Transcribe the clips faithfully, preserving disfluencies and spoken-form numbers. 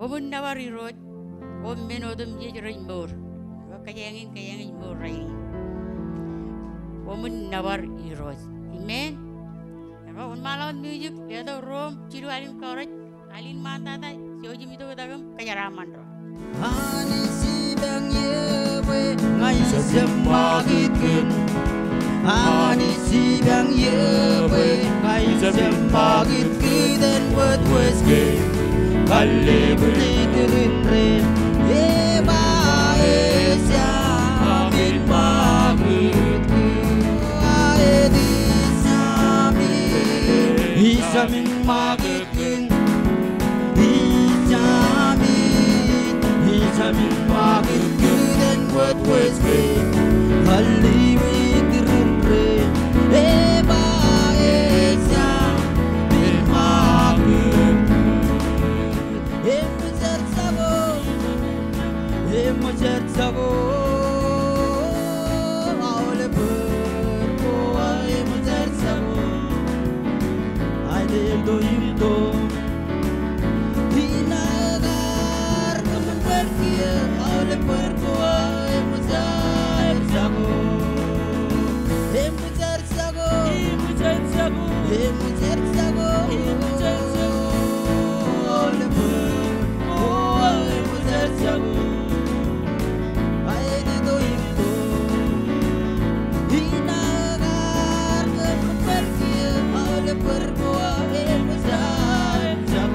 Koṃwin nōbar Irooj, O men otemjej rej mour. Eo kōjeañ in, kōjeañ in mour rainin. Koṃwin nōbar Irooj. Amen. Eo, wōnṃaanḷọk wōt music, letok Rom jilu alen kōrōj, alen ṃaantata, jouj im itok itak im kōjeraaṃṃan doon. Anij ibañ eō bwe ña ijjab ṃakūtkūt. Anij ibañ eō bwe ña ijjab ṃakūtkūt āinwōt wōj kein. Kallibulit ri ren. Ej ba ejjab in ṃakūtkūt. Ejjab in, ejjab in ṃakūtkūt. Ijjab in, ijjab in ṃakūtkūt āinwōt wōj kein. Kallibulit ri ren. Ej ba ejjab in ṃakūtkūt. Eṃōj jar jako. Eṃōj jar jako. Aolep bōd ko aō eṃōj jar jako. Aelel to im to. Inaaj kar kōṃṃan bōd kiiō, aolep bōd ko aō eṃōj jar jako. Eṃōj jar jako. Eṃōj jar jako. Eṃōj jar jako. Eṃōj jar jako. Aolep bōd ko aō eṃōj jar jako. Aelel to im to. Inaaj kar kōṃṃan bōd kiiō, aolep bōd ko aō eṃōj jar jako.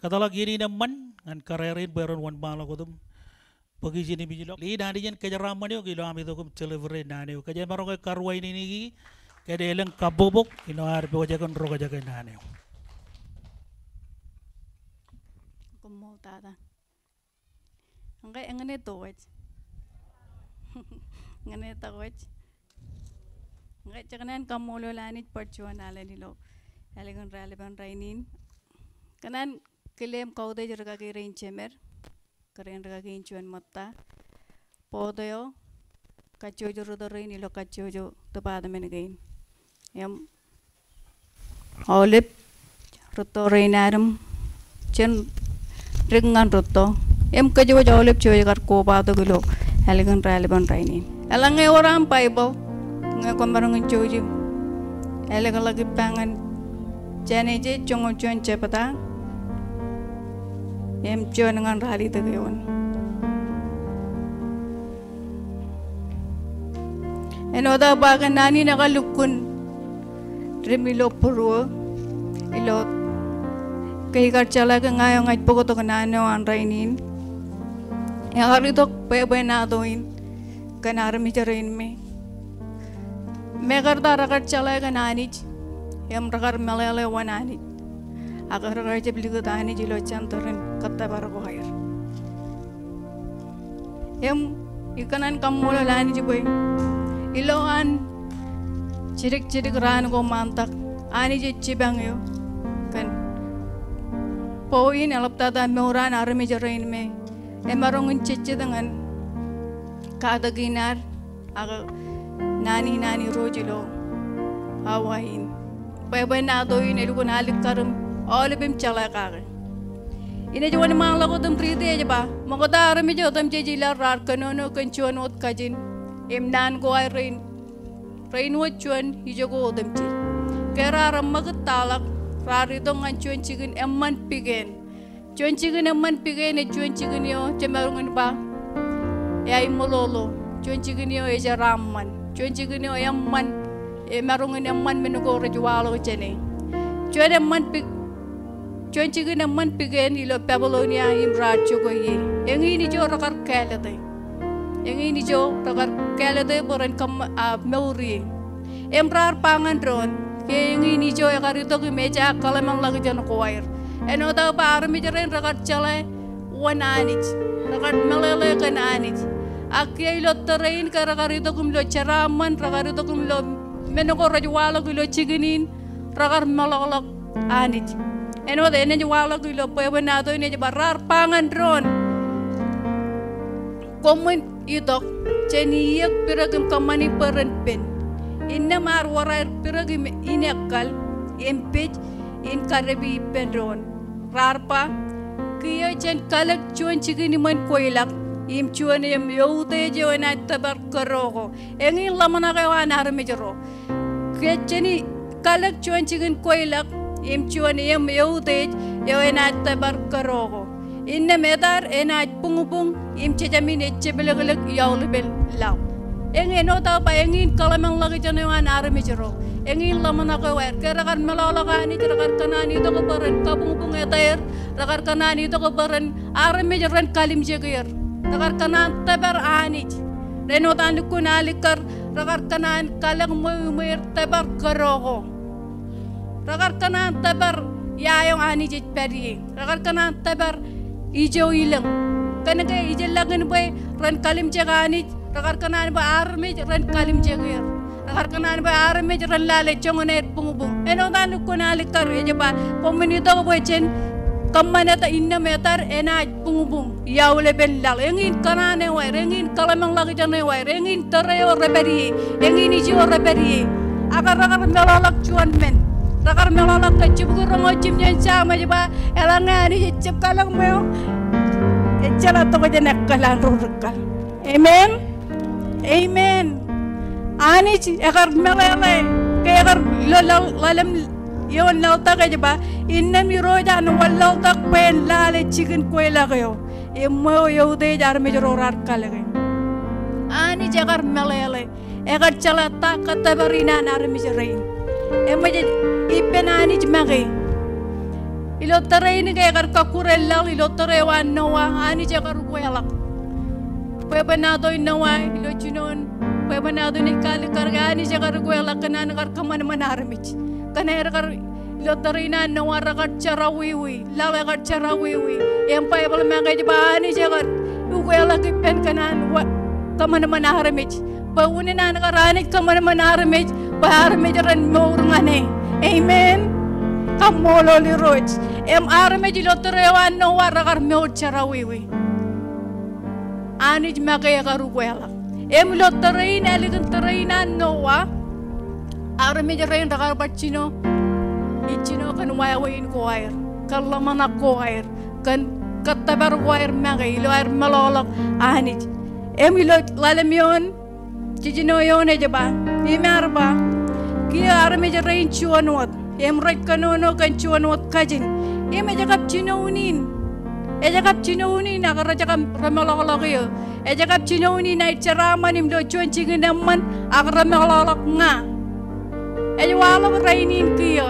Kōtḷọk iien in eṃṃan ñan kōrā rein bwe ren wōnṃaanḷọk wōt im bōki ijin im ijlọk. Lead Anij en kōjeraaṃṃan eok ilo am itok im deliver e naan eo. Kōj emaroñ ke karuwainene kake, kōj elōñ kabbokbok ilo ad pojak in rokjake naan eo. Koṃṃool tata. Ñe, ñe ej tōkwōj. Ñe ej tōkwōj. Ñe, jekōṇaan kaṃṃoolol Anij bar juon alen ilo ālikin raelepen rainin. Kōṇaan kile im kautiej rikaki rein jemed, kōrā in rikaki in juon ṃōtta. Board eo, kajjojo rūtto rein ilo kajjojo department kein. Im aolep rūtto rein ad im jen dik ñan rūtto. Im kōjwōj aolep jej kar kobatok ilo ālikin raelepen rainin. Eḷaññe ewōr aṃ Baibōḷ, ñe kwōmaroñ in jouj im ālōkḷọk ippa ñan Jenesis joñoul juon jebta im juon ñan ralitōk eoon. Āinwōt aō ba ke naan in ekar lukkuun dim ilo būruō, ilo ke ikar jeḷā ke ña eo ña ij bōktok naan eo an rainin. Ekar itok bwebwenato in kōn armej rein me, mekarta rekar jeḷā kōn Anij, im rekar meḷeḷe wōn Anij. Ak rekar jab likūt Anij ilo center in kōttōpar ko aer. Im ikōṇaan kaṃṃoolol Anij bwe ilowaan jidik jidik raan ko ṃaantak, Anij ej jipañ eō kōn bwe in eḷaptata mour an armej rein me emaroñ in jejjet ñan katak in ad ak naan in an Irooj ilo awa in. Bwebwenato in elukkuun alikkar im aolep im jeḷā kake. Inaaj wōnṃaanḷọk wōt im riiti ej ba, ṃokta armej otemjej ilo raar kōnono kōn juon wōt kajin im naan ko aer rein, rein wōt juon ijoko otemjej. Ke raar eṃṃakūt taḷọk, raar itok ñan juon jikin eṃṃan piken. Juon jikin eṃṃan piken ej juon jikin eo jemaroñ in ba eaiṃṃoḷoḷo. Juon jikin eo ejeraaṃṃan. Juon jikin eo eṃṃan, emaroñ in eṃṃan men ko rej waḷọk jāne. Juon eṃṃan pik, juon jikin eṃṃan piken ilo Babylonia im raar jokwe ie. Eñin ijo rekar kāālōte. Eñin ijo rekar kāālōte bwe ren kōṃ-, a, mour ie. Im raar ba ñan doon, ke eñin ijo ekar itok im ejaak kōḷmānḷọkjeṇ ko aer. Āinwōt aō ba armej rein rekar jeḷā wōn Anij, rekar meḷeḷe kōn Anij. Ak kiiō ilo tōre in ke rekar itok im lo jeraaṃṃan, rekar itok im lo men ko rej waḷọk ilo jikin in, rekar meḷọkḷọk Anij. Āinwōt enaaj waḷọk ilo bwebwenato in ej ba raar ba ñan doon, koṃwin itok jān iiōk pidik im kōṃṃani bwe ren pen. Innām ear wōr aer pidik im ineekkal im pej in kadepe ippān doon. Raar ba, Kiiō jen kalōk juon jikin iṃōn kweilọk im juon eṃ eutiej eo enaaj tōpar kōdọ ko. Eñin ḷōmṇak eo an armej ro. Kiiō jen kalōk juon jikin kweilọk im juon eṃ eutiej eo enaaj tōpar kōdọ ko. Innām etal enaaj buñbuñ im jejāmin ejjeplōklōk iaolepān laḷ. Eñin, āinwōt aō ba eñin kōḷmānḷọkjeṇ eo an armej ro. Eñin ḷōmṇak eo aer. Ke rekar meḷọkḷọk Anij, rekar kōṇaan itok bwe ren kabuñbuñ etaer, rekar kōṇaan itok bwe ren armej ren kalimjek er. Rekar kōṇaan tōpar Anij. Āinwōt an lukkuun alikkar, rekar kōṇaan kalōk ṃweo im er tōpar kōdọ ko. Rekar kōṇaan tōpar ia eo Anij ej pād ie. Rekar kōṇaan tōpar ijo ilōñ. Kōnke ijellọkin bwe ren kalimjek Anij, rekar kōṇaan bwe armej ren kalimjek er. Rekar kōṇaan bwe armej ren lale joñan aer buñbuñ. Āinwōt an lukkuun alikkar ej ba, koṃwin itok bwe jen kōṃṃan eta, innām etal enaaj buñbuñ iaolepān laḷ. Eñin kōṇaan eo aer, eñin kōḷmānḷọkjeṇ eo aer, eñin tōre eo repād ie, eñin ijo repād ie. Ak rekar meḷọkḷọk juon men. Rekar meḷọkḷọk ke jibukwi roñoul jimjuon Sam ej ba, eḷaññe Anij ejjab kalōk ṃweo, ejjeḷọk tokjān ekkal an ro ri kōl. Amen. Amen. Anij ekar meḷeḷe, ke ekar ilo laḷ, ḷalem ioon laḷtak ej ba, innām Irooj an wanlaḷtak bwe en lale jikin kweilọk eo im ṃweo eutiej armej ro raar kalōke. Anij ekar meḷeḷe, ekar jeḷā ta kōttōpar in an armej rein. Eṃōj ippān Anij make. Ilo tōre in ke ekar kọkkure laḷ, ilo tōre eo an Noa, Anij ekar ukeḷọk. Bwebwenato in Noa, ilo jinoin bwebwenato in ej kaalikkar ke Anij ekar ukeḷọk kōn an kar kōṃanṃan armej. Kōn aer kar, ilo tōre in an Noa rekar jerọwiwi, laḷ ekar jerọwiwi. Im Baibōḷ make ej ba Anij ekar ukeḷọk ippān kōn an wa, kōṃanṃan armej. Bwe unin an kar Anij kōṃanṃan armej, bwe armej ren mour ñan e. Amen. Kaṃṃoolol Irooj. Im armej ilo tōre eo an Noa rekar mour jerọwiwi. Anij make ekar ukeḷọk. Im ilo tōre in, ālikin tōre in an Noa, armej rein rekar bar jino, ij jino kōn wāween ko aer, kōn ḷōmṇak ko aer, kōn kōttōpar ko aer make, ilo aer meḷọkḷọk Anij. Im ilo ḷalem ioon, jiljino eoon ej ba, im ear ba, kiiō armej rein juon wōt, im rej kōnono kōn juon wōt kajin. Im ej kab jinoin in. Ej kab jinoin in ak rej kab remeḷọkḷọk eō. Ej kab jinoin in aer jeraaṃṃan im ilo juon jikin eṃṃan ak remeḷọkḷọk ña. Ej waḷọk rainin kiiō.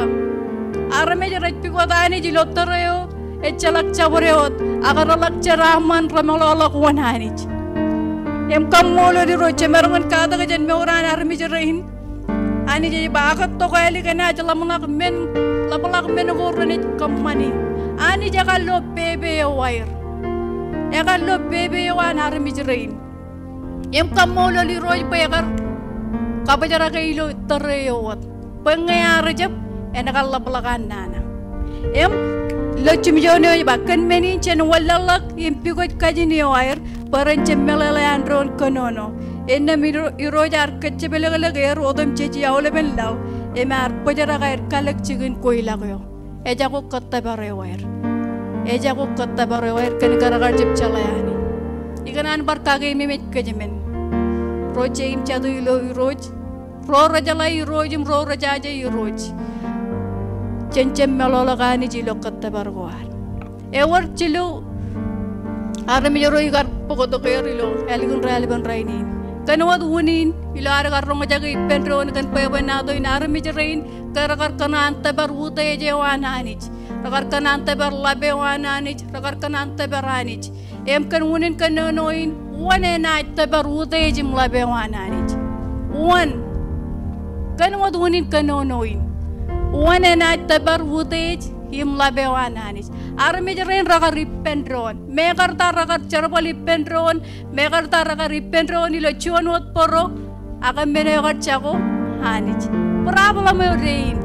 Armej rej pukot Anij ilo tōre eo ejjeḷọk jabdewōt, ak reḷọk jeraaṃṃan remeḷọkḷọk wōn Anij. Im kaṃṃoolol Irooj, jemaroñ in katak jān mour an armej rein. Anij ej ba, ak tok ālik enaaj ḷōmṇak men, ḷapḷọk men ko renaaj kōṃṃani. Anij ekar lo pepe eo aer. Ekar lo pepe eo an armej rein. Im kaṃṃoolol Irooj bwe ekar kabōjrak e ilo tōre eo wōt. Bwe ñe ear jab, en kar ḷapḷọk an nana. Im ilo jimjuon eo ej ba, kōn men in jen wanlaḷḷọk im pukot kajin eo aer, bwe ren jab meḷeḷe an doon kōnono. Innām Iro-, Irooj ear kōjjeplōklōk er otemjej iaolepān laḷ, im ear bōjrak aer kalōk jikin kweilọk eo. Ejako kōttōpar eo aer. Ejako kōttōpar eo aer kōn ke rekar jab jeḷā Anij. Ikōṇaan bar kakeememej kōjmān. Ro jeim jatū ilo Irooj. Ro rejeḷā Irooj im ro rejaje Irooj. Jen jab meḷọkḷọk Anij ilo kōttōpar ko ad. Ewōr jilu armej ro ikar bōktok er ilo ālikin raelepen rainin. Kōn wōt unin, ilo ad kar roñjake ippān doon kōn bwebwenato in, armej rein ke rekar kōṇaan tōpar utiej eo an Anij. Rekar kōṇaan tōpar ḷap eo an Anij. Rekar kōṇaan tōpar Anij. Im kōn unin kōnono in, wōn enaaj tōpar utiej im ḷap eo an Anij? Wōn. Kōn wōt unin kōnono in, wōn enaaj tōpar utiej im ḷap eo an Anij? Armej rein rekar ippān doon. Mekarta rekar jerbal ippān doon. Mekarta rekar ippān doon ilo juon wōt bōro. Ak men eo ekar jako, Anij. Problem eo dein,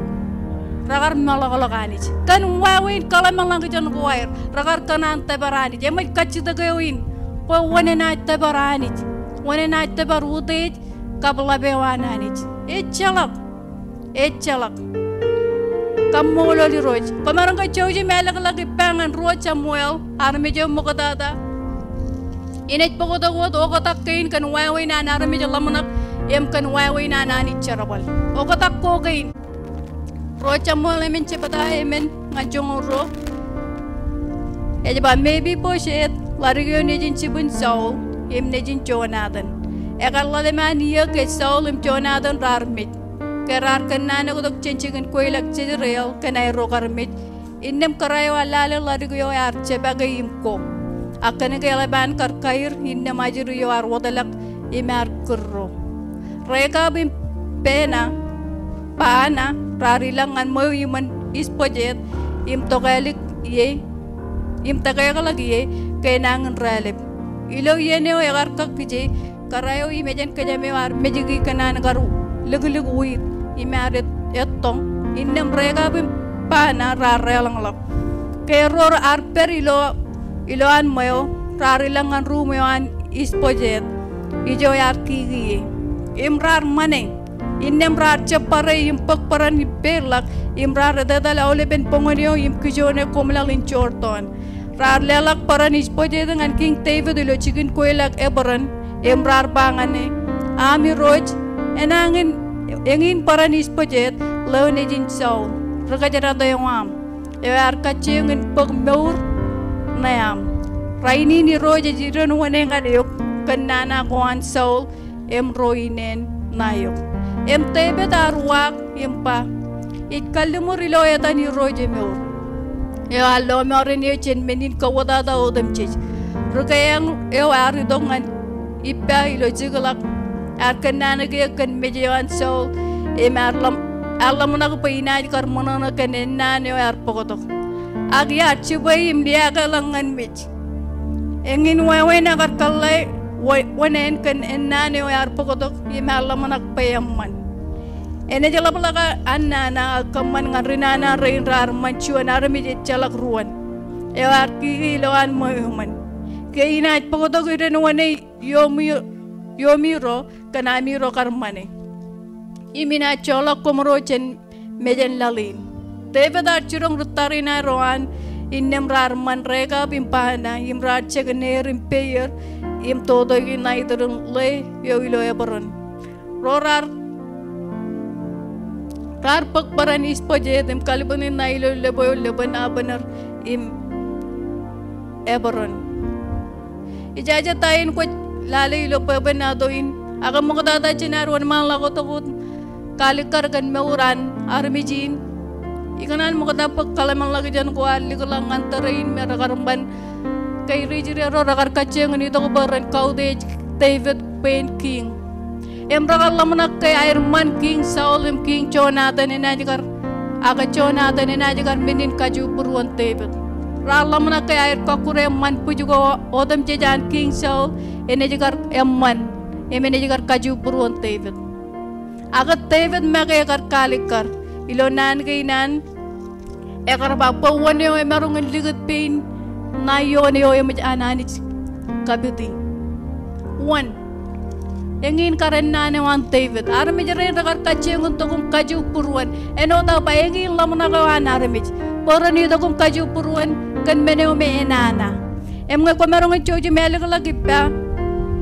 rekar meḷọkḷọk Anij. Kōn wāween kōḷmānḷọkjeṇ ko aer, rekar kōṇaan tōpar Anij. Eṃōj kajjitōk eo in, bwe wōn enaaj tōpar Anij? Wōn enaaj tōpar utiej kab ḷap eo an Anij? Ejjeḷọk. Ejjeḷọk. Kaṃṃoolol Irooj. Kwōmaroñ ke jouj im ālōklōk ippa ñan ruo Samuel, armej eo ṃoktata. Inaaj bōktok wōt oktak kein kōn wāween an armej ḷōmṇak im kōn wāween an Anij jerbal. Oktak ko kein. Ruo Samuel emān jebta emān ñan joñoul ruo. Ej ba, Mepiboset, ḷadik eo nejin jibwin Saul im nejin Jonatan, ekar ḷalem an iiō ke Saul im Jonatan raar mej, ke raar kōnnaan oktok jān jikin kweilọk Jezreel kōn aerro kar mej. Innām kōrā eo ear lale ḷadik eo ear jepake im ko. Ak kōnke eḷap an kar kaer, innām ajri eo ear wōtlọk im ear kūrro. Rekab im Baana, Baana raar ilọk ñan ṃweo iṃōn Isbojet im tokālik ie, im tōkeḷọk ie ke enañin raelep. Ilo iien eo ekar kakije, kōrā eo im ejān kōjām eo ear mejiki kōn an kar liklik wiit im ear et-, ettoñ. Innām Rekab im Baana raar reḷọñḷọk. Ke erro ear pād ilo, ilowaan ṃweo, raar ilọk ñan ruuṃ eo an Isbojet, ijo ear kiki ie. Im raar ṃane. Innām raar jab barāinwōt bōk bōran ippāerḷọk, im raar etetal aolepen boñōn eo im kijoone koṃlaḷ in Jordan. Raar leḷọk bōran Isbojet ñan Kiiñ Devid ilo jikin kweilọk Hebron, im raar ba ñan e, Aṃ irooj, enañin, eñin bōran Isbojet, ḷeo nejin Saul, ri kōjdat eo aṃ, eo ear kajjioñ in bōk mour ṇe aṃ. Rainin Irooj ej idenwōne ñan eok kōn nana ko an Saul, im ro ineen ṇae eok. Im Devid ear uwaak im ba, Ij kalliṃur ilo etan Irooj emour, eo ear lọmọọren eō jān men in kowōtata otemjej. Ri keeañ eo ear itok ñan ippa ilo Jiklag ear kōnnaan ke eō kōn mej eo an Saul, im ear ḷōm-, ear ḷōmṇak bwe inaaj kar ṃōṇōṇō kōn ennaan eo ear bōktok. Ak iar jibwe im liaakḷọk ñan mej. Eñin wāween ekar kōḷḷā wō-, wōṇāān kōn ennaan eo ear bōktok im ear ḷōmṇak bwe eṃṃan. Enaaj ḷapḷọk an nana ak kōṃṃan ñan ri nana rein raar ṃan juon armej ejjeḷọk ruon, eo ear kiki ilowaan ṃweo eṃṃan. Ke inaaj bōktok idenwōne iiōmi, iiōmiro kōn amiro kar ṃane, im inaaj joḷọk koṃro jān mejān laḷ in. Devid ear jiroñ ri tariṇae ro an, innām raar ṃan Rekab im Baana, im raar jekōn er im peier, im totoiki ṇa itūrin ḷe eo ilo Hebron. Ro raar, raar bōk bōran Isbojet im kalbwini ṇa ilo lōb eo lepen Abner im Hebron. Ijaje ta in kwōj lale ilo bwebwenato in, ak ṃoktata jān ad wōnṃaanḷọk tok wōt kaalikkar kōn mour an armej in. Ikōṇaan ṃokta bōk kōḷmānḷọkjeṇ ko ad likḷọk ñan tōre in me rekar ban, ke ri Israel ro rekar kajjioñ in itok bwe ren kautiej Devid bwe en kiiñ. Im rekar ḷōmṇak ke aer ṃan Kiiñ Saul im Kiiñ Jonatan enaaj kar, ak Jonatan enaaj kar men in kajubburuon Devid. Raar ḷōmṇak ke aer kọkkure ṃan bwij ko otemjej an Kiiñ Saul, enaaj kar eṃṃan, im enaaj kar kajubburuon Devid. Ak Devid make ekar kaalikkar ilo naan kein an ekar ba bwe wōn eo emaroñ in likūt pein ṇae ioon eo eṃōj an Anij kapiti. Wōn. Eñin kōrā ennaan eo an Devid. Armej rein rekar kajjioñ in tok im kajubburuon. Āinwōt aō ba eñin ḷōmṇak eo an armej, bwe ren itok im kajubburuon kōn men eo me enana. Im ñe kwōmaroñ in jouj im ālōklōk ippa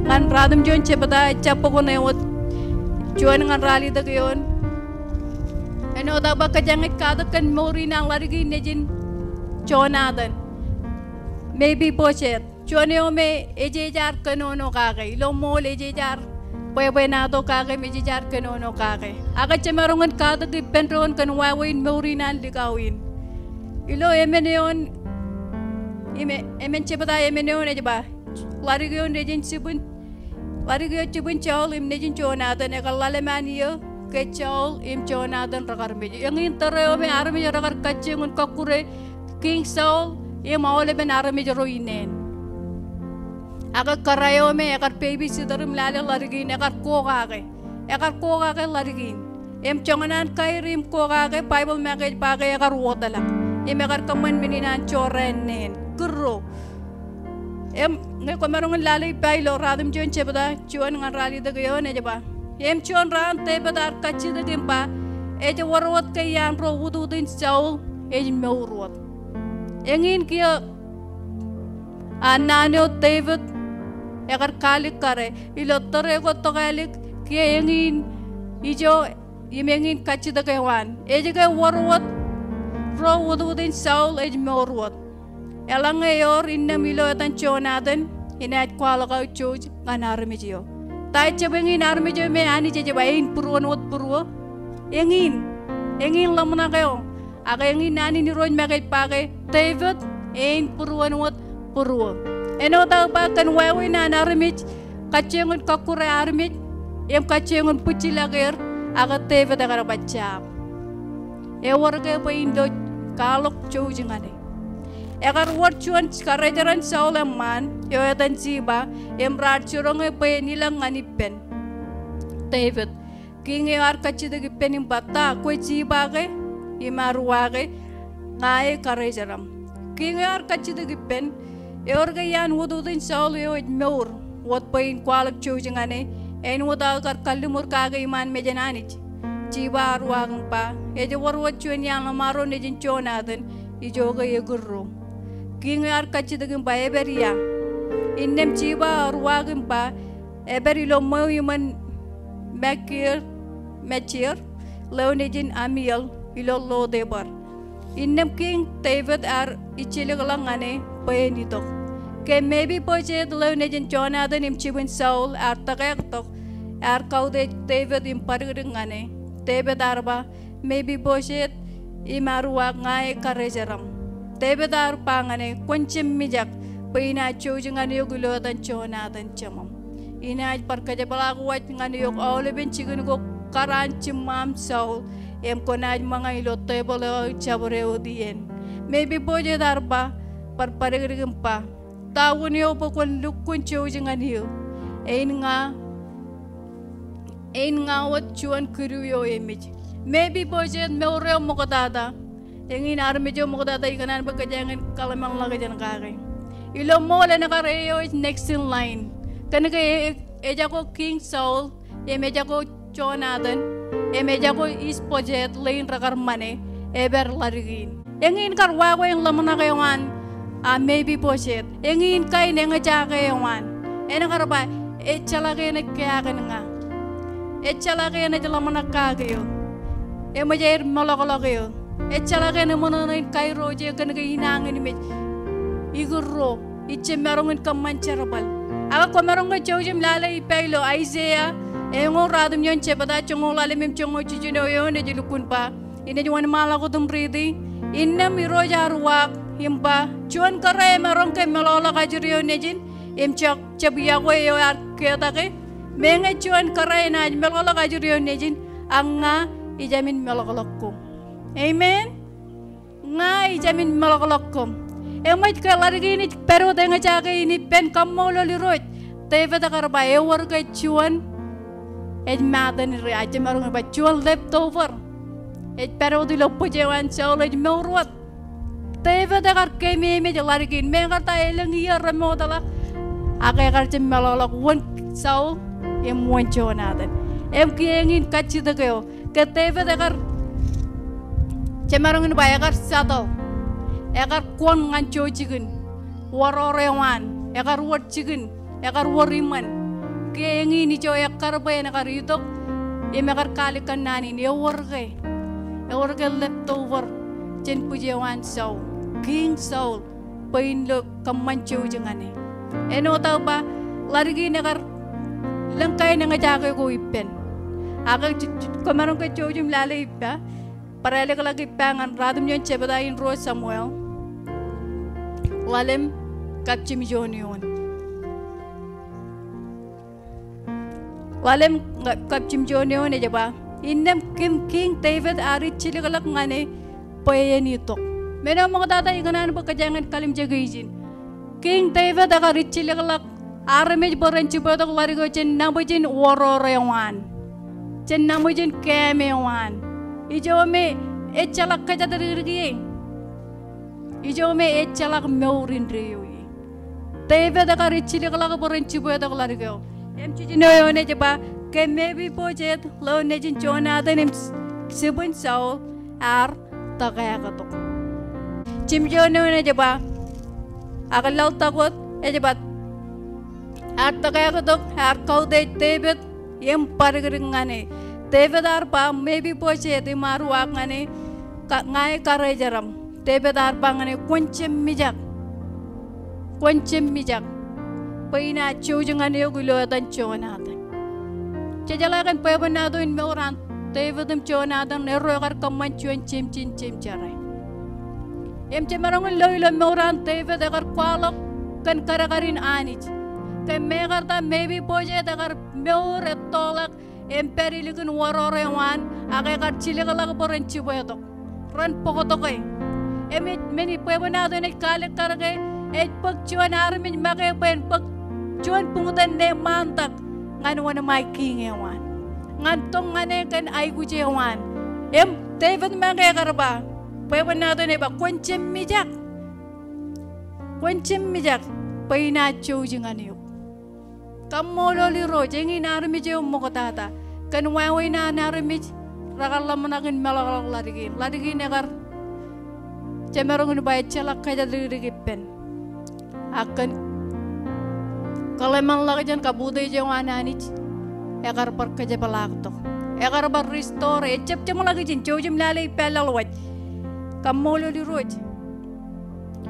ñan Ratimjuon jebta, ejjab bok ṇe wōt, juon ñan ralitōk eoon. Āinwōt aō ba kōjeañ ej katak kōn mour in an ḷadik in nejin Jonatan, Mepiboset. Juon eo me ej ejaar kōnono kake. Ilo ṃool ej ejaar bwebwenato kake im ej ejaar kōnono kake. Ak jemaroñ in katak ippān doon kōn wāween mour in an likao in. Ilo emān eoon, im e-, emān jebta emān eoon ej ba, ḷadik eo nejin jibwin, ḷadik eo jibwin Saul im nejin Jonatan, ekar ḷalem an iiō ke Saul im Jonatan rekar mej. Eñin tōre eo me armej rekar kajjioñ in kọkkure Kiiñ Saul im aolepen armej ro ineen. Ak kōrā eo me ekar babysitter im lale ḷadik in, ekar ko kake. Ekar ko kake ḷadik in. Im joñan an kaer im ko kake, Baibōḷ make ej ba ke ekar wōtlọk. Im ekar kōṃṃan men in an jorrāān neen. Kūrro. Im ñe kwōmaroñ in lale ippa ilo Ratimjuon jebta juon ñan ralitōk eoon ej ba, im juon raan Devid ear kajjitōk im ba, ej wōr wōt ke iaan ro utut in Saul ej mour wōt. Eñin kiiō an naan eo Devid ekar kaalikkare ilo tōre ko tokālik, kiiō eñin ijo im eñin kajjitōk eo an. Ej ke wōr wōt ro utut in Saul ej mour wōt. Eḷaññe ewōr innām ilo etan Jonathan, inaaj kwaḷọk aō jouj ñan armej eo. Ta ej jab eñin armej eo me Anij ej ba ein būruon wōt būruō? Eñin, eñin ḷōmṇak eo. Ak eñin naan in Irooj make ej ba ke Devid ein būruon wōt būruō. Āinwōt aō ba kōn wāween an armej kajjioñ in kọkkure armej im kajjioñ in bwijjilọk er, ak Devid ekar ba jab. Ewōr ke bwe in lo kwaḷọk jouj ñan e. Ekar wōr juon karijeran Saul eṃṃaan eo etan Jiba, im raar jiroñ e bwe en ilọk ñan ippān Devid. Kiiñ eo ear kajjitōk ippān im ba, ta, kwe Jiba ke? Im ear uwaake, ña e karijeram. Kiiñ eo ear kajjitōk ippān, ewōr ke iaan utut in Saul eo ej mour wōt bwe in kwaḷọk jouj ñan e, āinwōt aō kar kalliṃur kake iṃaan mejān Anij? Jiba ear uwaak im ba, ej wōr wōt juon iaan ḷōṃaro nejin Jonathan, ijo ke ekūrro. Kiiñ eo ear kajjitōk im ba, epād ia? Innām Jiba ear uwaak im ba, epād ilo ṃweo iṃōn Makir, Makir, ḷeo nejin Amiel, ilo Lo-debar. Innām Kiiñ Devid ear ijjelōkḷọk ñan e bwe en itok. Ke Mepiboset ḷeo nejin Jonathan im jibwin Saul ear tōkeaktok, ear kautiej Devid im badikdik ñan e. Devid ear ba, Mepiboset, im ear uwaak, ña e karijeram. Devid ear ba ñan e, kwōn jab mijak bwe inaaj jouj ñan eok ilo etan Jonathan jeṃaṃ. Inaaj bar kōjepḷaak waj ñan eok aolepen jikin ko kar an jiṃṃaam Saul, im kwōnaaj ṃōñā ilo tebōḷ eo aō jabdewōt iien. Mepiboset ear ba, bar badikdik im ba, ta wūn eo bwe kwōn lukkuun jouj ñan eō? Ein ña, ein ña wōt juon kidu eo emej. Mepiboset mour eo ṃoktata. Eñin armej eo ṃoktata ikōṇaan bwe kōjeañ in kaḷmenḷọkjeṇ kake. Ilo ṃool en kar e eo ej next in line. Kōnke e, e, ejako Kiiñ Saul, im ejako Jonathan, im ejako Ish-boset, ḷein rekar ṃane, epād ḷadik in. Eñin kar wāween ḷōmṇak eo an, a, Mepiboset. Eñin kain eñjake eo an. En kar ba, ejjeḷọk eṇ ej kea kōn ña. Ejjeḷọk eṇ ej ḷōmṇak kake eō. Eṃōj aer meḷọkḷọk eō. Ejjeḷọk eṇ eṃōṇōṇō in kairooj eō kōnke inañin im ej ikūrro. Ij jab maroñ in kōṃṃan jerbal. Ak kwōmaroñ ke jouj im lale ippa ilo Aiseia eñoul ruatimjuon jebta, joñoul ḷalem im joñoul jiljino eoon ej lukkuun ba, inaaj wōnṃaanḷọk wōt im riiti. Innām Irooj ear uwaak im ba, juon kōrā emaroñ ke meḷọkḷọk ajri eo nejin, im jab, jab yokwe eo ear ketak e. Meñe juon kōrā enaaj meḷọkḷọk ajri eo nejin, ak ña ijamin meḷọkḷọk koṃ. Amen. Ña ijamin meḷọkḷọk koṃ. Eṃōj ke ḷadik in ij pād wōt eñjake in ippān kaṃṃoolol Irooj. Devid ekar ba ewōr ke juon ej matan ri, a, jemaroñ in ba juon leftover. Ej pād wōt ilo bwij eo an Saul ej mour wōt. Devid ekar keememej ḷadik in, meñe kar ta elōñ iiō remootḷọk. Ak ekar jab meḷọkḷọk wōn Saul im wōn Jonathan. Im kiiō eñin kajjitōk eo. Ke Devid ekar, jemaroñ in ba ekar settle. Ekar kwōn ñan ijo jikin. Wōror eo an. Ekar wōr jikin. Ekar wōr iṃōn. Ke eñin ijo ekkar bwe en kar itok. Im ekar kaalikkar naan in ewōr ke. Ewōr ke leftover. Jān bwij eo an Saul. Kiiñ Saul. Bwe in lo kōṃṃan jouj ñan e. Āinwōt aō ba, ḷadik in ekar lōñ kain eñjake ko ippān. Ak ej, ej, kwōmaroñ ke jouj im lale ippa, bar ālōkḷọk ippa ñan ruatimjuon jebta in ruo Samuel. Ḷalem kab jimjuon eoon. Ḷalem kab jimjuon eoon ej ba, innām kiiñ, Kiiñ Devid ear ijjilōkḷọk ñan e bwe en itok. Men eo ṃoktata ikōṇaan bwe kōjeañ in kallimjeke ijin. Kiiñ Devid ekar ijjilōkḷọk armej bwe ren jibwetok ḷadik eo jān naṃwijin wōror eo an. Jān naṃwijin keem eo an. Ijo me ejjeḷọk kōjatdikdik ie. Ijo me ejjeḷọk mour indeeo ie. Devid ekar ijjilōkḷọk bwe ren jibwetok ḷadik eo. Im jiljino eoon ej ba, ke Mepiboset, ḷeo nejin Jonathan im jibwin Saul ear tōkeaktok. Jimjuon eoon ej ba, ak laḷtak wōt ej ba, ear tōkeaktok, ear kautiej Devid im bar dikdik ñan e. Devid ear ba, Mepiboset, im ear uwaak ñan e, ña ij karejeram. Devid ear ba ñan e, kwōn jab mijak. Kwōn jab mijak bwe inaaj jouj ñan eok ilo etan Jonatan. Jejeḷā kōn bwebwenato in mour an Devid im Jonatan, erro ekar kōṃṃan juon jemjein jemjerā. Im jemaroñ in lo ilo mour an Devid ekar kwaḷọk kōn kadkadin Anij. Ke mekarta Mepiboset ekar mour ettoḷọk im pād ilikin woror eo an, ak ekar jilkinḷọk bwe ren jibwetok, ren bōktok e. Im ej men in bwebwenato in ej kaalikkar ke, ej bōk juon armej make bwe en bōk juon buñtōn neeṃṃaantak ñan wōnṃae kiiñ eo an, ñan toñ ñan e kōn aikuj eo an. Im Devid make ekar ba, bwebwenato in ej ba, kwōn jab mijak. Kwōn jab mijak bwe inaaj jouj ñan eok. Kaṃṃoolol Irooj, eñin armej eo ṃoktata. Kōn wāween an armej rekar ḷōmṇak in meḷọkḷọk ḷaddik in. Ḷaddik in ekar jemaroñ in ba ejjeḷọk kōjatdikdik ippān. Ak kōn kōḷmānḷọkjeṇ, kabutiej eo an Anij ekar bar kōjepḷaaktok. Ekar bar restore, ejjab jeṃḷọk ijin, jouj im lale ippa laḷwaj. Kaṃṃoolol Irooj.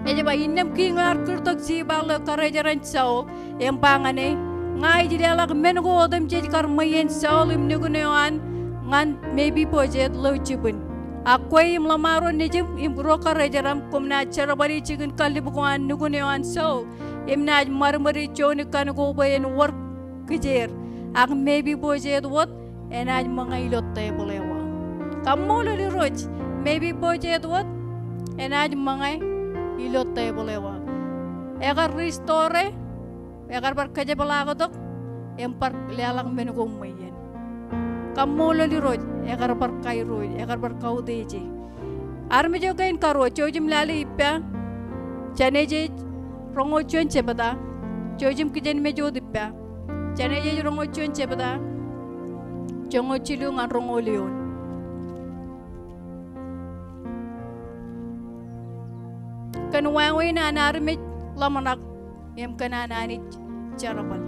Ej ba, innām kiiñ eo ear kūrtok Sibak ḷeo karejeran Saul im ba ñan e, ña ij leḷọk men ko otemjej kar ṃweien Saul im nukun eo an ñan Mepiboset ḷeo jibwin. Ak kwe im ḷōṃaro nejūṃ im ro karejeram, koṃ naaj jerbali jikin kallib ko an nukun eo an Saul, im naaj ṃadṃōde juon ikkan ko bwe en wōr kijeer. Ak Mepiboset wōt enaaj ṃōñā ilo tebōḷ eo aō. Kaṃṃoolol Irooj, Mepiboset wōt enaaj ṃōñā ilo tebōḷ eo aō. Ekar restore, ekar bar kōjepḷaaktok, im bar leḷọk men ko ṃweien. Kaṃṃoolol Irooj, ekar bar kairooj, ekar bar kautiej e. Armej eo kein karuo, jouj im lale ippa, Jenesis roñoul juon jebta, jouj im kijenmej wōt ippa. Jenesis roñoul juon jebta, joñoul jilu ñan roñoul eoon. Kōn wāween an armej ḷōmṇak im kōn an Anij jerbal.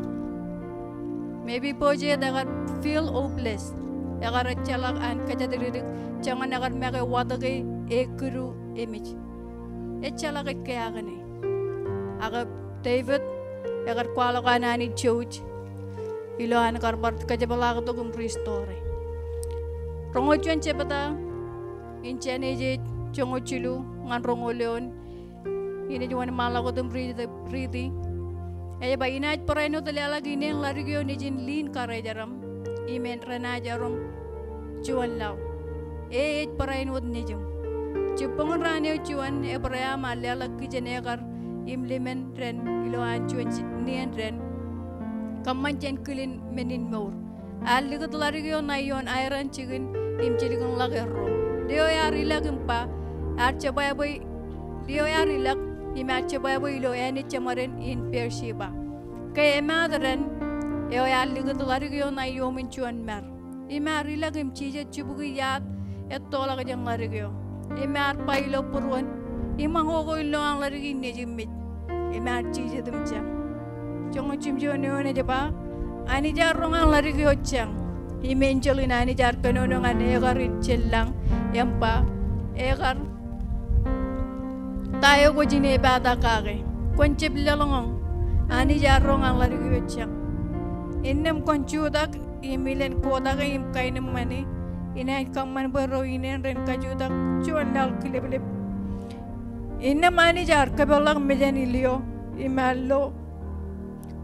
Mepiboset ekar feel hopeless. Ekar ejjeḷọk an kōjatdikdik, joñan ekar make watōke e kidu emej. Ejjeḷọk ej keakne. Ak Devid ekar kwaḷọk an Anij jouj ilo an kar bar kōjepḷaaktok im restore. Roñoul juon jebta in Jenesis joñoul jilu ñan roñoul eoon. Inaaj wōnṃaanḷọk wōt im riiti, riiti. Ej ba, inaaj barāinwōt leḷọk ineen ḷadik eo nejin liin karejeram, im en renaaj erom juon laḷ. E ej barāinwōt nejūṃ. Jibboñin raan eo juon, Ebream ear leḷọk kijen ekar im ḷimān dān ilo an juon ji-, nien dān, kōṃṃan jān kilin men in mour. Ear likūt ḷadik eo ṇa ioon Haran jikin im jilkinḷọk erro. Lio ear ilọk im ba, ear jebwābwe, lio ear ilọk im ear jebwābwe ilo āne jeṃaden in Beersheba. Ke emaat dān eo ear likūt ḷadik eo ṇa iuṃwin juon mar. Im ear ilọk im jijet jibukwi iaad ettoḷọk jān ḷadik eo. Im ear ba ilo būruon, iṃōṇ ko in lo an ḷadik in nejūṃ mej. Im ear jijet im jañ. Joñoul jimjuon eoon ej ba, Anij ear roñ an ḷadik eo jañ. Im enjeḷ in Anij ear kōnono ñan ekar in jān lañ im ba, ekar, ta eo kwōj inepata kake? Kwōn jab lōḷñọñ. Anij ear roñ an ḷadik eo jañ. Innām kwōn jutak im ilen kotake im kaenōṃṃane, inaaj kōṃṃan bwe ro ineen ren kajutak juon laḷ kileplep. Innām Anij ear kōpeḷḷọk mejān ilio im ear lo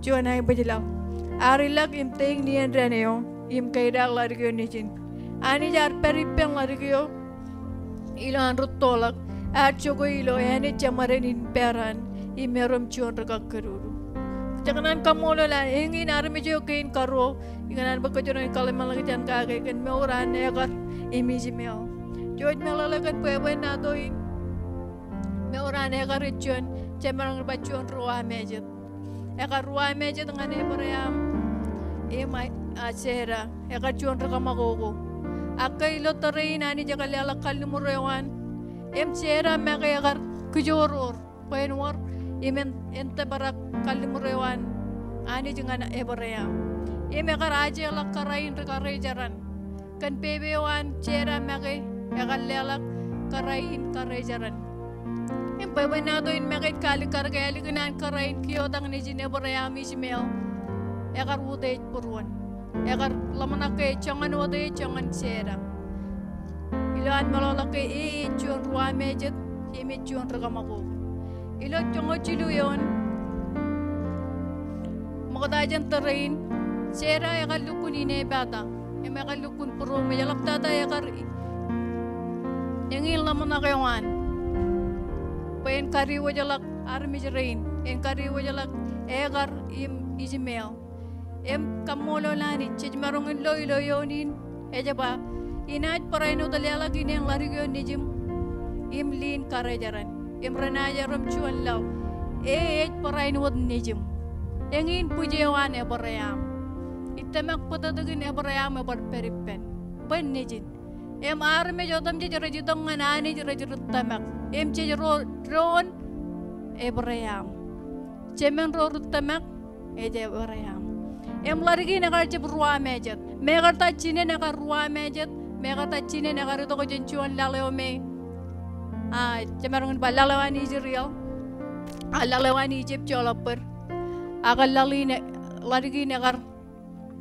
juon aebōjlaḷ. Ear ilọk im teiñ nien dān eo im kaidaak ḷadik eo nejin. Anij ear pād ippān ḷadik eo ilo an rūttoḷọk, ear jokwe ilo āne jeṃaden in Paran im erom juon ri kakkōdudu. Jekōṇaan kaṃṃoolol an eñin armej eo kein karuo, ikōṇaan bwe kōjro en kōḷmānḷọkjeṇ kake kōn mour an Hagar im Ishmael. Jouj meḷeḷe kōn bwebwenato in, mour an Hagar ej juon, jemaroñ in ba juon ruwamājet. Ekar ruwamājet ñan Ebream im a, a Sera, ekar juon ri kōṃakoko. Ak ke ilo tōre in Anij ekar leḷọk kalliṃur eo an. Im Sera make ekar kijoor bwe en wōr im en, en tōprak kalliṃur eo an Anij ñan Ebream. Im ekar ajeḷọk kōrā in ri-karijeran. Kōn pepe eo an Sera make ekar leḷọk kōrā in karijeran. Im bwebwenato in make ej kaalikkar ke ālikin an kōrā in kiiō tok nejin Ebream Ishmael, ekar utiej būruon. Ekar ḷōmṇak ke joñan ote, joñan Sera. Ilo an meḷọkḷọk ke e ej juon ruwamejet im ej juon ri-kōṃakoko. Ilo joñoul jilu eoon ṃokta jān tōre in, Sera ekar lukkuun inepata im ekar lukkuun būroṃōj, eḷaptata ekar i-, eñin ḷōmṇak eo an bwe en kadiwōjḷọk armej rein, en kadiwōjḷọk Hagar im Ishmael. Im kaṃṃoolol Anij, jej maroñ in lo ilo eoon in, ej ba, inaaj barāinwōt leḷọk ineen ḷadik eo nejiṃ im liin karijeran im renaaj erom juon laḷ. E ej barāinwōt nejiṃ. Eñin bwij eo an Ebream. Ij tōmak bōtōktōkin Ebream ebar pād ippān bwe nejin. Im armej otemjej rej itok ñan Anij rej ri tōmak. Im jej ro doon Ebream. Jemān ro ri tōmak ej Ebream. Im ḷadik in ekar jab ruwamejet. Mekarta jinen ekar ruwamejet. Mekarta jinen ekar itok jān juon laḷ eo me, a, jemaroñ in ba laḷ eo an Israel, a, laḷ eo an Egypt joḷọk bōd. Ak laḷ in e-, ḷadik in ekar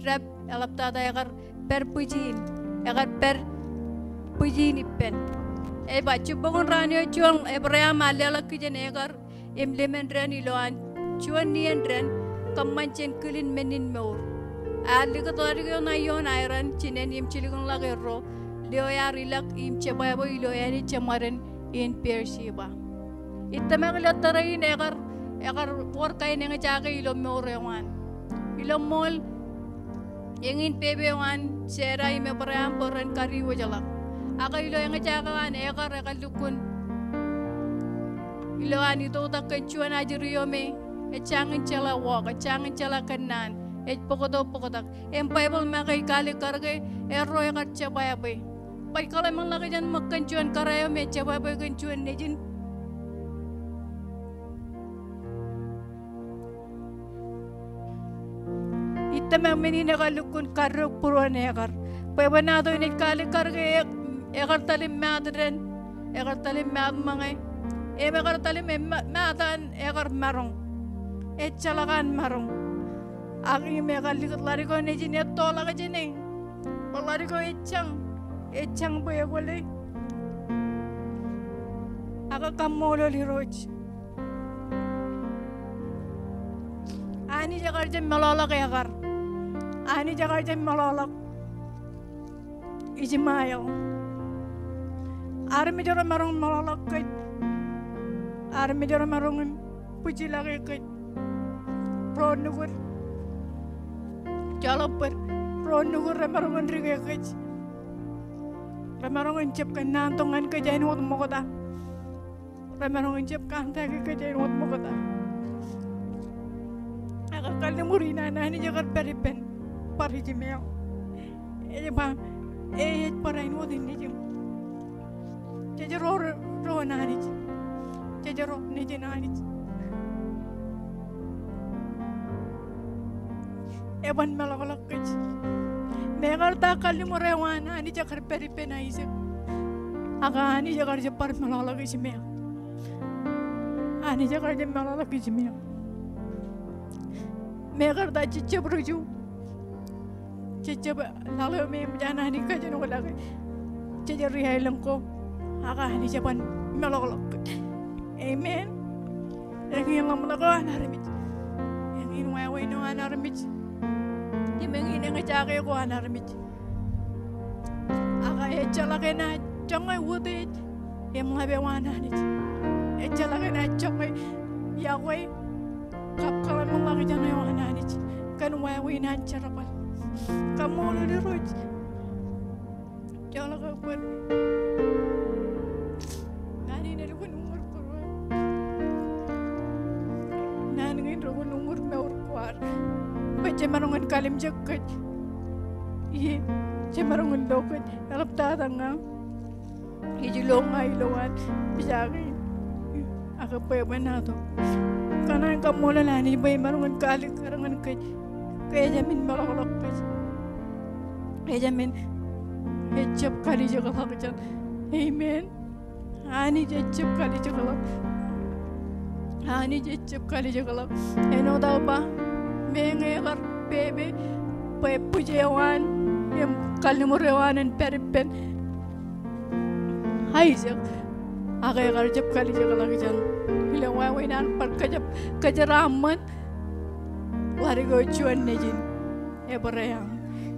dāp, eḷaptata ekar pād bwijin, ekar pād bwijin ippān. Ej ba jibboñōn raan eo juon Ebream ear leḷọk kijen Hagar im lemān dān ilo an juon nien dān kōṃṃan jān kilin men in mour. Ear likūt ḷadik eo ṇa ioon aeran jinen im jilkinḷọk erro, lio ear ilọk im jebwābwe ilo āne jeṃaden in Beersheba. Ij tōmak ilo tōre in ekar, ekar wōr kain eñjake ilo mour eo an. Ilo ṃool, eñin pepe eo an Sera im Ebream bwe ren kadiwōjḷọk. Ak ilo eñjake eo an Hagar ekar lukkuun ilo an itoitak kōn juon ajri eo me ejjañin jeḷā walk, ejjañin jeḷā kōnnaan, ej bōktok bōktok. Im Baibōḷ make ej kaalikkar ke erro ekar jebwābwe. Baj kōḷmānḷọkjeṇ ṃōk kōn juon kōrā eo me ej jebwābwe kōn juon nejin. Ij tōmak men in ekar lukkuun kadok būruon Hagar. Bwebwenato in ej kaalikkar ke e-, ekar tōl im maat dān, ekar tōl im maat ṃōñā. Im ekar tōl im ma-, maat an ekar maroñ. Ejjeḷọk an maroñ. Ak im ekar likūt ḷadik eo nejin ettoḷọk jāne. Bwe ḷadik eo ejjañ, ejjañ bwe ekwōle. Ak kaṃṃoolol Irooj. Anij ekar jab meḷọkḷọk Hagar. Anij ekar jab meḷọkḷọk Ishmael. Armej ro maroñ in meḷọkḷọk kōj. Armej ro maroñ in bwijlake kōj. Ro nukud. Joḷọk bōd, ro nukud remaroñ in dike kōj. Remaroñ in jab kōnnaan tok ñan kōj āinwōt ṃokta. Remaroñ in jab kōntaake kōj āinwōt ṃokta. Ak kalliṃur in an Anij ekar pād ippān bar Ishmael. Ej ba, e ej barāinwōt nejiṃ. Jej ro, ro doon Anij. Jej ro nejin Anij. Eban meḷọkḷọk kōj. Mekarta kalliṃur eo an Anij ekar pād ippān Aisak. Ak Anij ekar jab bar meḷọkḷọk Ishmael. Anij ekar jab meḷọkḷọk Ishmael. Mekarta jejjab ri-Ju. Jejjab laḷ eo me eṃōj an Anij kajenoḷọke. Jej ri aelōñ ko. Ak Anij eban meḷọkḷọk. Amen. Eñin ḷōmṇak eo an armej. Eñin wāween eo an armej. Im eñin eñjake ko an armej. Ak ejjeḷọk enaaj joñe utiej im ḷap eo an Anij. Ejjeḷọk enaaj joñe yokwe kab kōḷmānḷọkjeṇ eo an Anij kōn wāween an jerbal. Kaṃṃoolol Irooj. Joḷọk bōd. Naan in elukkuun uññūr būruon. Naan in elukkuun uññūr mour ko ad. Bwe jemaroñ in kalimjek kōj. Ie. jemaroñ in lo kōj. Eḷaptata ña ij lo ña ilo an pija kein ak bwebwenato. Kōṇaan kaṃṃoolol Anij bwe emaroñ in kaalikkar ñan kōj ke ejāmin meḷọkḷọk kōj. Ejāmin, ejjab kalijekḷọk jān. Amen. Anij ejjab kalijekḷọk. Anij ejjab kalijekḷọk. Āinwōt aō ba, meñe ekar pepe bwe bwij eo an im kalliṃur eo an en pād ippān Aisak, ak ekar jab kalijekḷọk jān. Ilo wāween an bar kōjab kōjeraaṃṃan ḷadik eo juon nejin Ebream.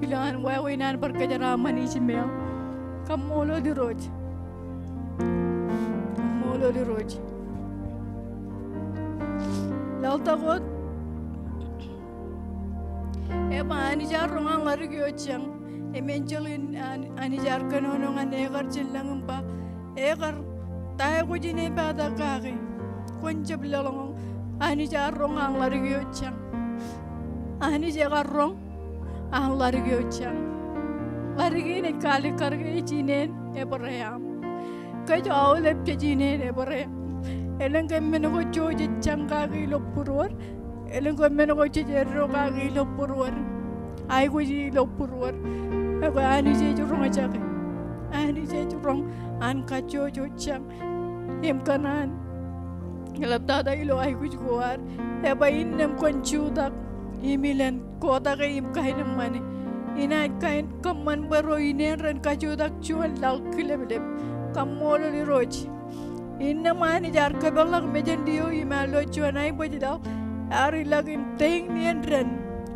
Ilo an wāween an bar kōjeraaṃṃan Ishmael. Kaṃṃoolol Irooj. Kaṃṃoolol Irooj. Laḷtak wōt, eba Anij ear roñ an ḷadik eo jañ. Im enjeḷ in An-, Anij ear kōnono ñan ekar jān lañ im ba, ekar, ta eo kwōj inepata kake? Kwōn jab lōḷñọñ. Anij ear roñ an ḷadik eo jañ. Anij ekar roñ an ḷadik eo jañ. Ḷadik in ej kaalikkar ke ej ineen Ebream. Kōj aolep jej ineen Ebream. Elōñ ke men ko jej jañ kake ilo būruod. Elōñ ke men ko jej eddo kake ilo būruod. Aikuj ilo būruod. Ekwe Anij ej roñjake. Anij ej roñ an kajjojo jañ. Im kōṇaan eḷaptata ilo aikuj ko ad. Eba innām kwōn jutak im ilen kotake im kaenōṃṃane. Inaaj kain kōṃṃan bwe ro ineen ren kajutak juon laḷ kileplep. Kaṃṃoolol Irooj. Innām Anij ear kōpeḷḷọk mejān eo im ear lo juon aebōjlaḷ. Ear ilọk im teiñnien dān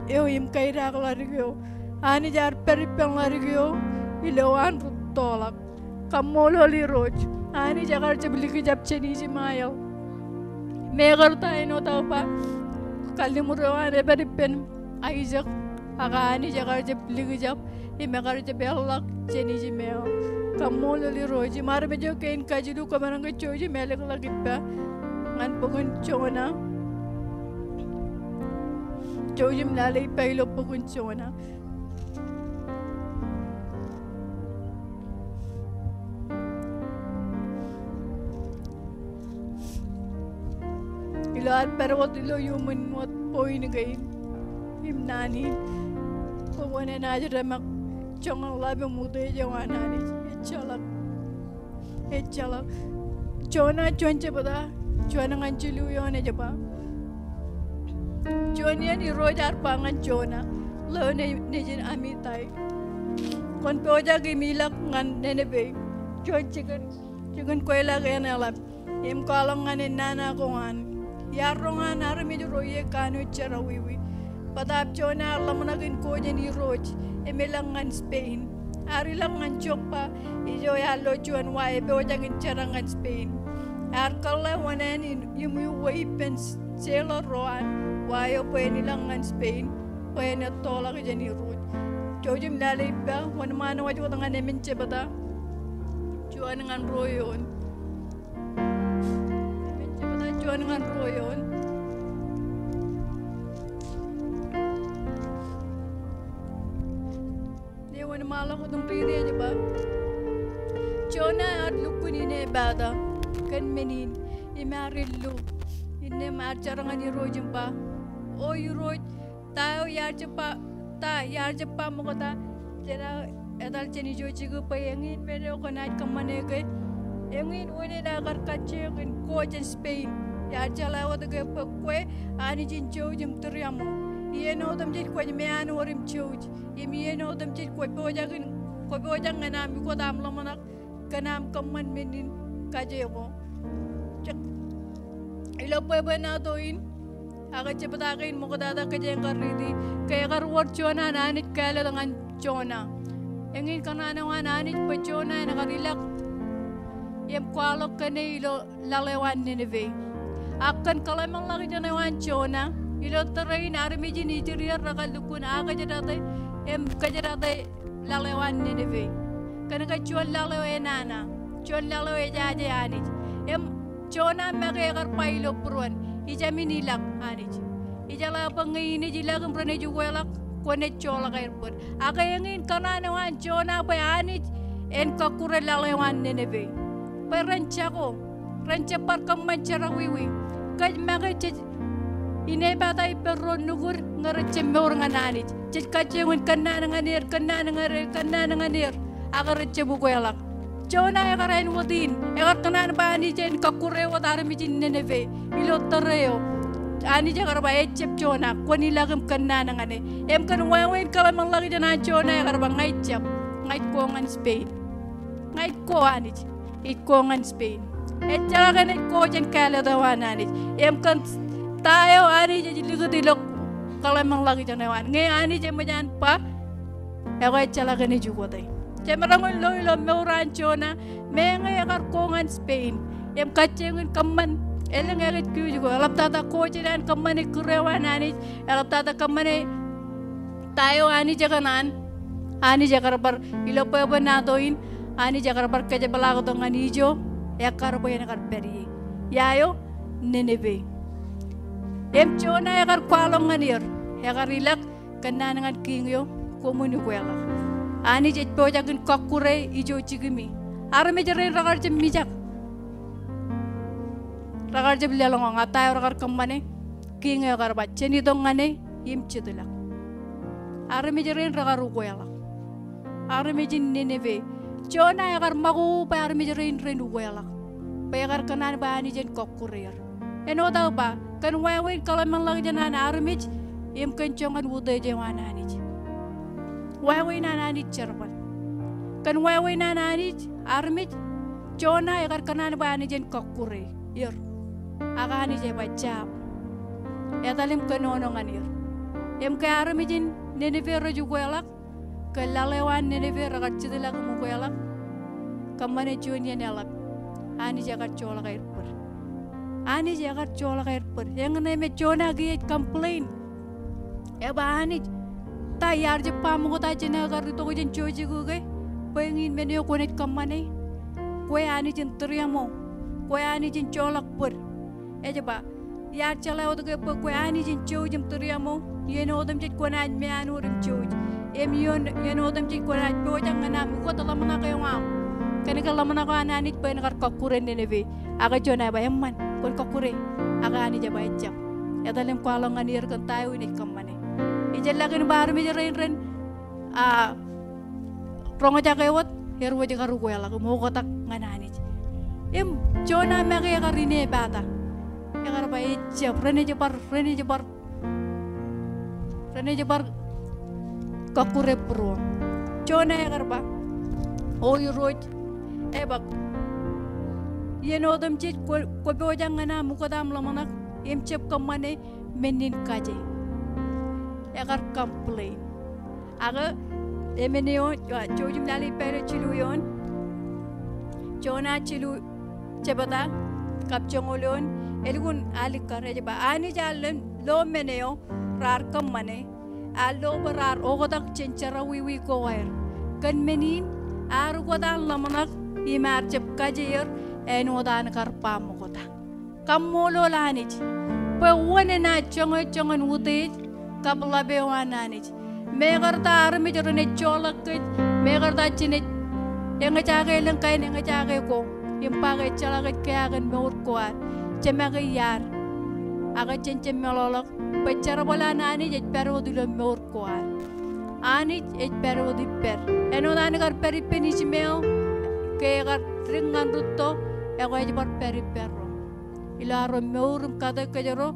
eo im kaidakḷọk ḷadik eo. Anij ear pād ippān ḷadik eo ilo an rūttoḷọk. Kaṃṃoolol Irooj. Anij ekar jab likjab jān Ishmael. Im ekar ta āinwōt aō ba, kalliṃur eo an epād ippān Aisak, ak Anij ekar jab likjab, im ekar jab eḷḷọk jān Ishmael. Kaṃṃoolol Irooj. Im armej eo kein kajilu kwōmaroñ ke jouj im ālōkḷọk ippa ñan bok in Jona. Jouj im lale ippa ilo bok in Jona. Ilo ad pād wōt ilo iuṃwin wōt point kein im naan in, bwe kwōn enaaj demak joñan ḷap im utiej eo an Anij. Ejjeḷọk. Ejjeḷọk. Jona juon jebta, juon ñan jilu eoon ej ba. Juon iien Irooj ear ba ñan Jona, ḷeo ne-, nejin Amittai, kwōn pojak im ilọk ñan Nineveh, juon jikin, jikin kweilọk eṇ eḷap, im kwaḷọk ñan ennana ko an. Iar roñ an armej ro ie kanooj jerọwiwi. Bōtaab Jona ear ḷōmṇak in ko jān Irooj im ilọk ñan Spain. Ear ilọk ñan Joppa, ijo ear lo juon wa epojak in jerak ñan Spain. Ear kōḷḷā wōṇāān in im uwe ippān sailor ro an wa eo bwe en ilọk ñan Spain bwe en ettoḷọk jān Irooj. Jouj im lale ippa, wōnṃaanwōj wōt ñan emān jebta, juon ñan ruo eoon. Emān jebta, juon ñan ruo eoon. Eo wōnṃaanḷọk wōt im riiti ej ba, Jona ear lukkuun inepata kōn men in im ear illu. Innām ear jar ñan Irooj im ba, O Irooj, ta eo iar jab ba, ta iar jab ba ṃokta, jera etal jān ijo jikin bwe eñin men eo kwōnaaj kōṃṃane ke? Eñin wūnin aō kar kajjioñ in ko jān Spain? Iar jeḷā wōt ke bwe kwe Anij in jouj im tūriaṃo. Iien otemjej kwōj meanwōd im jouj. Im iien otemjej kwōj pojak in, kwō pojak ñan aṃ ukōt aṃ ḷōmṇak kōn aṃ kōṃṃan men in kaje ko. Ilo bwebwenato in, ak jebta kein ṃoktata kōjeañ kar riiti, ke ekar wōr juon an Anij kāālōt ñan Jona. Eñin kōṇaan eo an Anij bwe Jona en kar ilọk im kwaḷọk kōn e ilo laḷ eo an Nineveh. Ak kōn kōḷmānḷọkjeṇ eo an Jona, ilo tōre in armej in Israel rekar lukkuun akōjdate im kōjdate laḷ eo an Nineveh. Kōnke juon laḷ eo enana, juon laḷ eo ejaje Anij. Im Jona make ekar ba ilo būruon, ijeamin ilọk Anij. Ijeḷā bwe ñe inaaj ilọk im renaaj ukeḷọk kwōnaaj joḷọk aer bōd. Ak eñin kōṇaan eo an Jona bwe Anij en kọkkure laḷ eo an Nineveh. Bwe ren jako, ren jab bar kōṃṃan jerọwiwi. Kōj make jej inepata ippān ro nukud ñe rej jab mour ñan Anij. Jej kajjioñ in kōnnaan ñan er, kōnnaan ñan er, kōnnaan ñan er. Ak rej jab ukeḷọk. Jona ekar āinwōt in, ekar kōṇaan ba Anij en kọkkure wōt armej in Nineveh ilo tōre eo. Anij ekar ba ejjab Jona, kwōn ilọk im kōnnaan ñan e. Im kōn wāween kōḷmānḷọkjeṇ an Jona ekar ba ña ijjab, ña ij ko ñan Spain. Ña ij ko Anij, ij ko ñan Spain. Ejjeḷọk enaaj ko jān kāālōt eo an Anij. Im kōn ta eo Anij ej likūt ilo kōḷmānḷọkjeṇ eo an. Ñe Anij eṃōj an ba, ekwe ejjeḷọk enaaj ukote. Jemaroñ in lo ilo mour an Jona, meñe ekar ko ñan Spain. Im kajjioñ in kōṃṃan, elōñ ekōjkōj ko, eḷaptata ko jān an kōṃṃane kūr eo an Anij, eḷaptata kōṃṃane ta eo Anij ekōṇaan, Anij ekar bar, ilo bwebwenato in, Anij ekar bar kōjepḷaaktok ñan ijo, ekkar bwe en kar pād ie. Ia eo, Nineveh. Im Jona ekar kwaḷọk ñan er, ekar ilọk, kōnnaan ñan kiiñ eo, koṃwin ukeḷọk. Anij ej pojak in kọkkure ijo jikimi. Armej rein rekar jab mijak. Rekar jab lōḷñọñ, a ta eo rekar kōṃṃane, kiiñ eo ekar ba, jen itok ñan e, im jetōb ḷọk. Armej rein rekar ukeḷọk. Armej in Nineveh. Jona ekar ṃakoko bwe armej rein ren ukeḷọk. Bwe ekar kōṇaan bwe Anij en kọkkure er. Āinwōt aō ba, kōn wāween kōḷmānḷọkjeṇ an armej, im kōn joñan utiej eo an Anij. Wāween an Anij jerbal. Kōn wāween an Anij, armej, Jona ekar kōṇaan bwe Anij en kọkkure er. Ak Anij ej ba jab. Etal im kōnono ñan er. Im ke armej in Nineveh rej ukeḷọk, ke laḷ eo an Nineveh rekar jitḷọk im ukeḷọk. Kōṃṃane juon iien eḷap. Anij ekar joḷọk aer bōd. Anij ekar joḷọk aer bōd. Eñṇe me Jona kiiō ej complain. Ej ba Anij, ta iar jab ba ṃokta jān aō kar itok jān jojik eo ke, bwe eñin men eo kwōnaaj kōṃṃane. Kwe Anij in tūriaṃo. Kwe Anij in joḷọk bōd. Ej ba, iar jeḷā wōt ke bwe kwe Anij in jouj im tūriaṃo, iien otemjej kwōnaaj meanwōd im jouj. Im iien, iien otemjej kwōnaaj pojak ñan aṃ ukōt ḷōmṇak eo aṃ. Kōnke ḷōmṇak eo an Anij bwe en kar kọkkure Nineveh. Ak Jona ej ba eṃṃan, kwōn kọkkure. Ak Anij ej ba ejjab. Etal im kwaḷọk ñan er kōn ta eo inaaj kōṃṃane. Ijellọkin ba armej rein ren, a, roñjake wōt, er wōj kar ukeḷọk im oktak ñan Anij. Im Jona make ekar inepata. Ekar ba ejjab, renaaj bar, renaaj bar, renaaj bar kọkkure būruōṃ. Jona ekar ba, O Irooj, ej ba, iien otemjej kwō, kwō pojak ñan aṃ ukōt aṃ ḷōmṇak, im jab kōṃṃane men in kaje. Ekar complain. Ak emān eo, a, jouj im lale ippa ilo jilu eoon. Jona jilu jebta, kab joñoul eoon, elukkuun alikkar, ej ba, Anij ear lo, lo men eo raar kōṃṃane, ear lo bwe raar oktak jān jerọwiwi ko aer. Kōn men in, ear ukōt an ḷōmṇak, im ear jab kaje er, āinwōt an kar ba ṃokta. Kaṃṃoolol Anij. Bwe wōn enaaj joñe joñan utiej kab ḷap eo an Anij. Mekarta armej renaaj joḷọk kōj, mekarta jenaaj eñjake elōñ kain eñjake ko. Im ba ke ejjeḷọk ej kea kōn mour ko ad. Jemake iaad. Ak jen jab meḷọkḷọk. Bwe jerbal an Anij ej pād wōt ilo mour ko ad. Anij ej pād wōt ippād. Āinwōt an kar pād ippān Ishmael, ke ekar dik ñan rūtto, ekwe ej bar pād ippārro. Ilo arro mour im kate kōjro,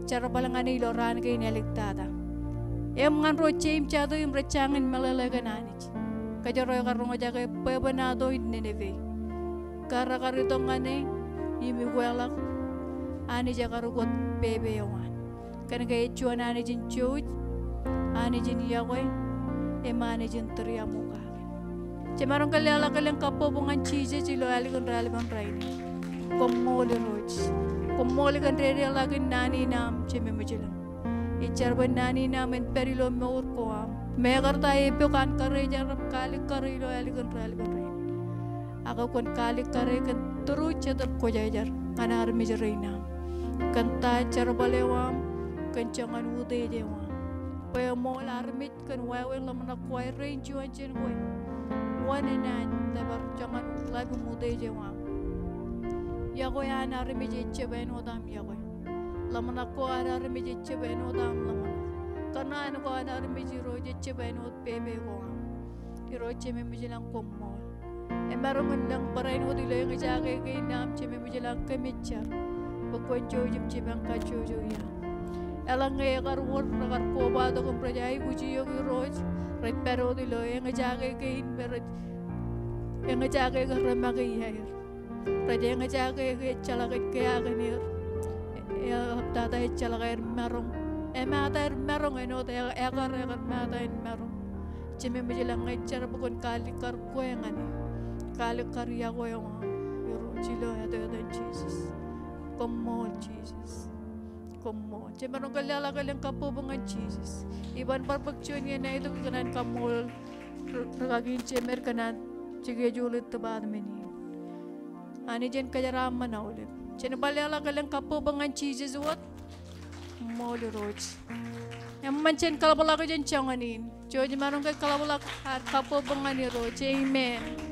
jerbal ñan e ilo raan kein āliktata. Im ñan ro jeim jatū im rej jañin meḷeḷe kōn Anij. Kōjro ekar roñjake bwebwenato in Nineveh. Ke rekar itok ñan e, im ukeḷọk, Anij ekar ukōt pepe eo an. Kōnke ej juon Anij in jouj, Anij in iọkwe, im Anij in tūriaṃo kake. Jemaroñ ke leḷọk elōñ kabbokbok ñan Jisōs ilo ālikin raelep in rainin. Koṃṃool Irooj. Koṃṃool kōn dedeḷọkin naan in aṃ Jemem ilo. Ij jar bwe naan in aṃ en pād ilo mour ko am. Mekarta epok an karijer im kaalikkare ilo ālikin raelep in rainin. Ak kwōn kaalikkare kōn tūru Jetōb Kwōjarjar ñan armej rein aṃ. Kōn ta jerbal eo aṃ, kōn joñan utiej eo aṃ. Bwe eṃool armej kōn wāween ḷōmṇak ko aer rein juon jān kwe. Wōn enaaj tōpar joñan ḷap im utiej eo aṃ? Iọkwe an armej ejjab āinwōt aṃ iọkwe. Ḷōmṇak ko an armej ejjab āinwōt aṃ ḷōmṇak. Kōṇaan ko an armej Irooj ejjab āinwōt pepe ko aṃ. Irooj Jemem ilañ koṃṃool. Emaroñ in lōñ barāinwōt ilo eñjake kein aṃ Jemem ilañ kōmij jar. Bwe kwōn jouj im jipañ kajjojo iaam. Eḷaññe ekar wōr rekar kobatok im rej aikuj eok Irooj, rej pād wōt ilo eñjake kein me rej eñjake ke remake iaer. Rej eñjake ke ejjeḷọk ej keaak in er. Eḷaptata ejjeḷọk aer maroñ. Emata aer maroñ āinwōt e-, ekar, ekar mata in maroñ. Jemem ilañ ñe ij jar bwe kwōn kaalikkar kwe ñan e. Kaalikkar iọkwe eo aṃ Irooj ilo etan Jisōs. Koṃṃool Jisōs. Koṃṃool. Jemaroñ ke leḷọk elōñ kabbokbok ñan Jisōs. Iban bar bōk juon iien aetok ikōṇaan kaṃṃoolol ri-, rikaki in jemed kōn an schedule department in. Anij en kōjeraaṃṃan aolep. Jen bar leḷọk elōñ kabbokbok ñan Jisōs wōt. Koṃṃool Irooj. Eṃṃan jen kaḷapḷọk jān joñan in. Jouj im maroñ ke kaḷapḷọk ad kabbokbok ñan Irooj. Amen.